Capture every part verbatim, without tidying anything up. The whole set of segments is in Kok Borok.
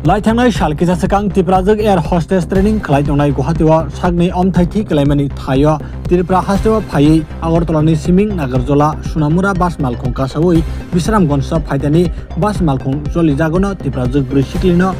Lai thangnai sal kisa swkang Tiprajwk air hostess training khlai tongnai Guwahati o sakni omthai thi kwlaimani thaio Tripura hasteo phaiwi Agartala ni siming Nagarjola Sunamura bus malkhung kasawi Bisramganj o phaitani bus malkhung cholijagono Tiprajwk bwrwi siklino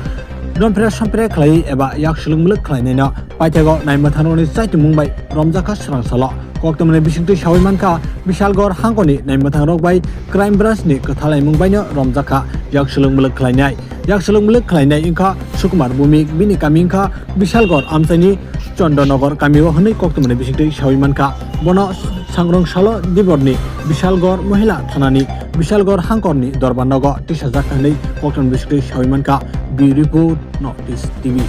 romphre somphre khlaiwi eba yak swlwk mwlwk khlainaino paithago naimwthangrokni chaitumung bai romjakha swrang salo. Koktwmani bisingtwi sawi mankha, Bishalgarh hangkoni naimwthangrok bai crime branch ni kwthalaimung baino romjakha yak swlwk mwlwk khlainai. Yak swlwk mwlwk khlainai wngkha Sukumar Bhumik, bini kami wngkha Bishalgarh amchaini Chandranagar kamio hwnwi koktwmani bisingtwi sawi mankha. Bono sangrong salo Diborni Bishalgarh Mohila Thanani Bishalgarh hangkorni Dorbar Nogo tisajak hwnwi koktwmani bisingtwi sawi mankha. Bureau Report, North East T V.